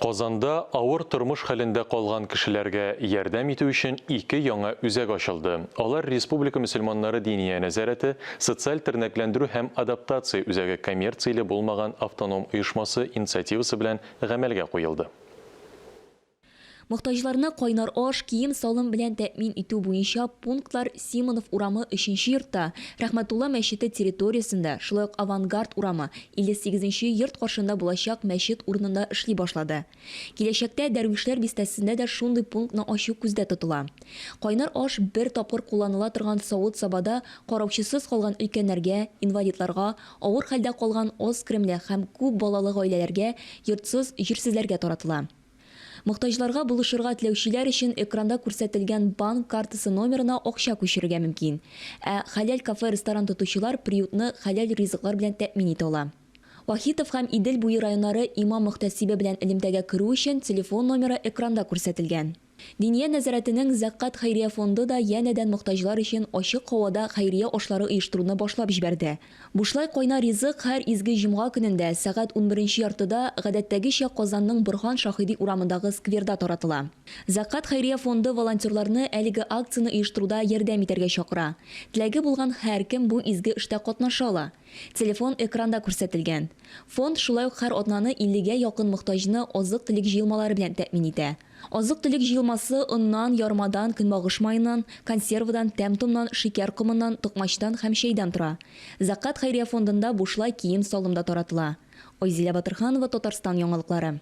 Казанда авыр тормыш хәлендә калган кешеләргә ярдәм итү өчен ике яңа үзәк ачылды. Алар Республика мөселманнары Диния нәзарәте, Социаль тернәкләндерү һәм адаптация үзәге коммерцияле булмаган автоном оешмасы инициативасы белән гамәлгә куелды. Мохтаҗларны кайнар аш, кием-салым белән тәэмин итү буенча пунктлар Симонов урамы өченче йортта, Рәхмәтулла мәчете территориясендә, шулай ук Авангард урамы, 58 нче йорт каршында булачак мәчет урынында эшли башлады. Киләчәктә Дәрвишләр бистәсендә дә шундый пунктны ачу күздә тотыла. Кайнар аш бер тапкыр кулланыла торган савыт-сабада караучысыз калган өлкәннәргә, инвалидларга, авыр хәлдә калган аз керемле һәм күп балалы гаиләләргә, йортсыз, җирсезләргә таратыла. Мохтаҗларга булышырга теләүчеләр өчен экранда күрсәтелгән банк картасы номерына акча күчерергә мөмкин. Ә хәләл кафе-ресторан тотучылар приютны хәләл ризыклар белән тәэмин итә ала. Вахитов һәм Идел буе районнары имам-мөхтәсибе белән элемтәгә керү өчен телефон номеры экранда күрсәтелгән. Диния нәзарәтенең Зәккать хәйрия фонды да янәдән мохтаҗлар өчен ачык һавада хәйрия ашлары оештыруны башлап җибәрде. Бушлай кайнар ризык һәр изге җомга көнендә, сәгать унберенче яртыда, гадәттәгечә Казанның Борһан Шаһиди урамындагы скверда таратыла. Зәккать хәйрия фонды волонтерларны әлеге акцияне оештыруда ярдәм итәргә чакыра. Теләге булган һәркем бу изге эштә катнаша ала. Телефон экранда күрсәтелгән. Фонд шулай ук һәр атнаны иллегә якын мохтаҗны азык-төлек җыелмалары белән тәэмин итә. Азык-төлек җыелмасы оннан, ярмадан, көнбагыш маеннан, консервадан, тәм-томнан, шикәр комыннан, токмачтан һәм чәйдән тора. Зәкят хәйрия фондында бушлай кием-салым да таратыла. Айзилә Батырханова, Татарстан яңалыклары.